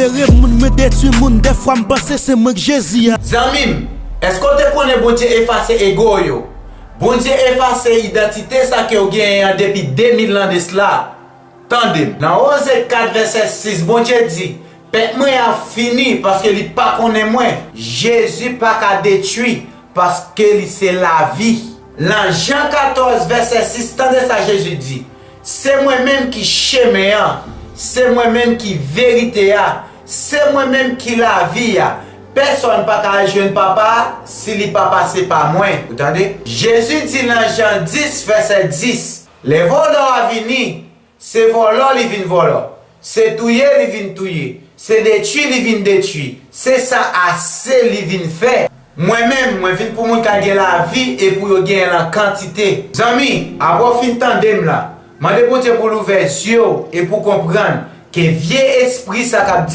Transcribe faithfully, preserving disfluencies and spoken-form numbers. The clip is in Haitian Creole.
Libere moun, mwen detwi moun, dèfwa m panse se mwen k Jezi a. Zanmi m, èske w te konnen Bondye efase ego w yo? Bondye efase idantite sa ke w genyen an depi de mil lan de sila. Tande m. Nan Oze kat vèsè sis, Bondye di, pèp mwen an fini paske li pa konnen mwen. Jezi pa ka detwi paske li se lavi. Nan Jan katòz vèsè sis, tande sa Jezi di, se mwen menm ki chemen an, se mwen menm ki verite a, se mwen menm ki lavi a. Pèsòn pa ka al jwenn Papa a si li pa pase pa mwen. Ou tande? Jezi di nan Jan dis vèsè dis, lè vòlò a vini, se vòlò li vin vòlò, se touye li vin touye, se detwi li vin detwi, se sa ase li vin fè. Mwen menm, mwen vin pou moun ka gen lavi e pou yo genyen l an kantite. Zanmi, apre w fin tande m la, mande Bondye pou l ouvè zye w e pou w konprann ke vye espri sa k ap di